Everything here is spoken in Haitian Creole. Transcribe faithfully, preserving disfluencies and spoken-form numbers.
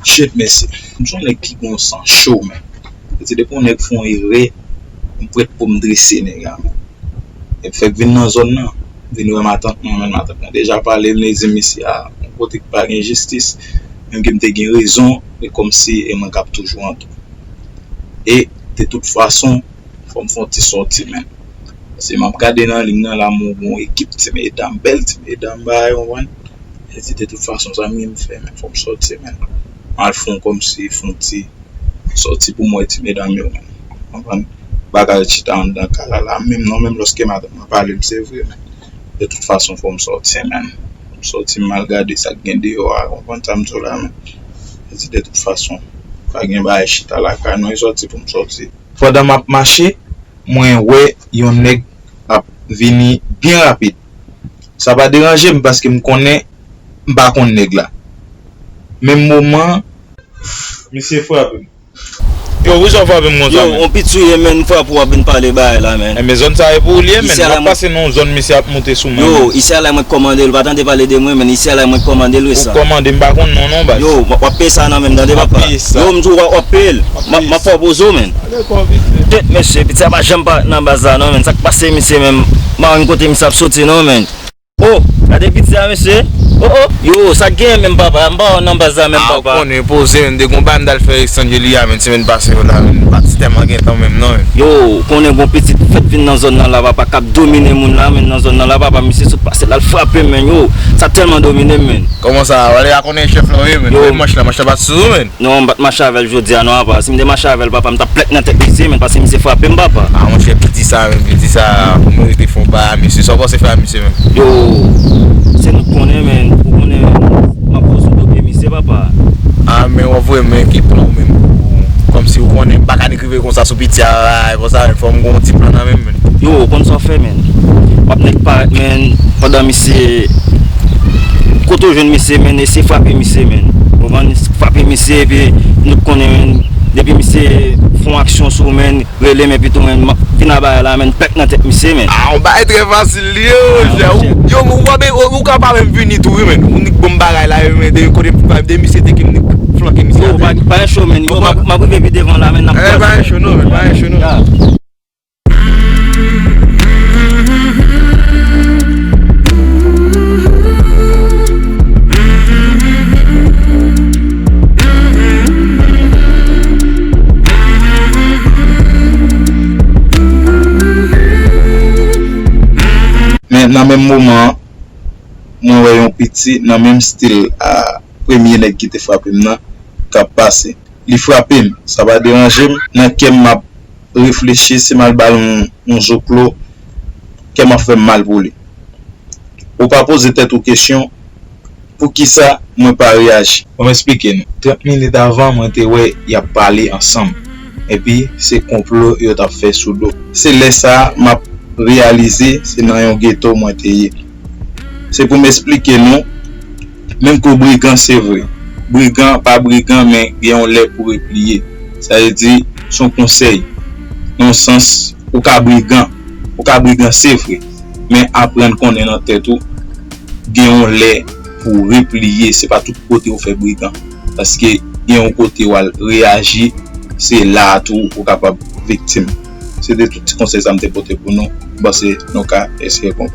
Shit, mesye. M se yon nèg ki gon san cho, men. Sa vle di, depi yon nèg fè yon erè, m prèt pou m drese nèg la, men. E fèk vin nan zòn nan, vin wè matant mwen, men matant mwen deja pale, m li di misye a yon kote ki pa gen jistis, menm ke m te gen rezon, e kòmsi e mwen k ap toujou antre. E, de tout fason, fò m fè yon ti sòti, men. Paske m ap gade nan liy nan la, m wè yon ekip ti medam, bèl ti medam, bagay, w konprann? E di, de tout fason, sa m gen m fè, men, fò m sòti, men. M al fè yon kòmsi, fè yon ti sòti pou m wè ti medam yo, men. Konprann? Bagay chita anndan kay la, la menm non, menm lòske madanm nan pale m, se vre, men. De tout fason, fò m sòti, men. Fò m sòti, m al gade sa k gen deyò a, konprann sa m di w la, men. E di, de tout fason, pa gen bagay chita lakay, non, e sòti pou m sòti. Pandan m ap mache, mwen wè yon nèg ap vini byen rapid. Sa pa deranje m paske m konnen m pa konn nèg la. Menm moman, misye frape m. Yo, poukisa w frape m konsa, yo, men? On pit sou ye, men, m frape w ap vin pale bagay la, men. Enben, zòn sa e pou ou l ye, men. W ap pase nan yon zòn, misye ap moute sou mwen, yo, men. Isi a la mwen k kòmande l, pa tande pale de mwen, men isi a la mwen k kòmande l, wi sa. Ou kòmande, m pa konn non, non, baz. Yo, w ap peye sa nan men m, tande, papa. W ap peye sa. Yo, m di w w ap peye l. M ap, m ap fè w poze w, men. Tèt mesye, piti a pa janm parèt nan baz la non, men. Sa k pase misye menm? M pa konn kote misye ap soti non, men. Oh, gade piti a, mesye. Oh, oh. Yo, sa k genyen menm, papa? M pa wè w nan baz la menm, papa. A, ou konnen, poze, men, te gon bagay m t al fè Ex Angelia, men, semèn pase yo la, men, m pa t tèlman gen tan menm non, men. Yo, ou konnen gon pitit fèt vin nan zòn nan la, papa, k ap domine moun la, men, nan zòn nan la, papa, misye sot pase l al frape m, men, yo, sa tèlman domine m, men. Kòman sa? Wale a konnen chèf la, wi, men. Yo. Manch la, manch la pa t sou ou, men. Non, m pa t mache avè l jodi a non, apa. Si m te mache avè l, papa, m t ap plèk nan tèt misye, men, paske misye frape m, papa. A, monchè, piti sa, men, piti sa, ou merite fè yon bagay a misye. Sa w panse fè a misye, men? Yo, se nou k konnen, men, ou konnen, men, m ap poze w do pye misye, papa. A, men, w ap voye men ki plan ou menm. Kòmsi ou konnen, m pa ka nik rive konsa sou piti a, konsa, men, fò m gon ti plan nan men m, men. Yo, ou konn sa w fè, men. W ap nèk parèt, men, pandan misye, kote w jwenn misye, men, eseye frape misye, men. Ou konprann? Frape misye, epi nou konnen, men, depi misye fè yon aksyon sou ou, men, rele m, epi tou, men, m ap vin a bagay la, men, plèk nan tèt misye, men. A, yon bagay trè fasil li ye, monchè. Yo, ou, ou, ou ka pa menm vini tou, wi, men. Ou nik ban m bagay la, wi, men, de kote, de misye te ki m nik flanke misye. Yo, pa, pa gen cho, men. Yo, m ap, m ap rive pi devan la, men, n ap... Eh, pa gen cho, non, men, pa gen cho, non. Ya. Men nan menm moman an, mwen wè yon piti nan menm stil a premye nèg ki te frape m nan k ap pase. Li frape m, sa pa deranje m. Nan kè m, m ap reflechi, si m al ba l yon, yon zoklo, kè m ap fè m mal pou li. Ou pa poze tèt ou kesyon, poukisa mwen pa reyaji? Ban m esplike nou. Trant minit avan, mwen te wè y ap pale ansanm. Epi, se konplo yo t ap fè sou do. Se lè sa a, m ap reyalize se nan yon geto mwen te ye. Se pou m esplike nou, menm ke w brigan, se vre. Brigan, pa brigan, men gen yon lè pou repliye. Sa vle di, se yon konsèy. Nan yon sans, ou ka brigan. Ou ka brigan, se vre. Men aprann konnen nan tèt ou, gen yon lè pou w repliye. Se pa tout kote ou fè brigan. Paske gen yon kote w al reyaji, se la a tou ou kapab viktim. Se de tout ti konsèy sa m te pote pou nou. M panse nou ka eseye konprann.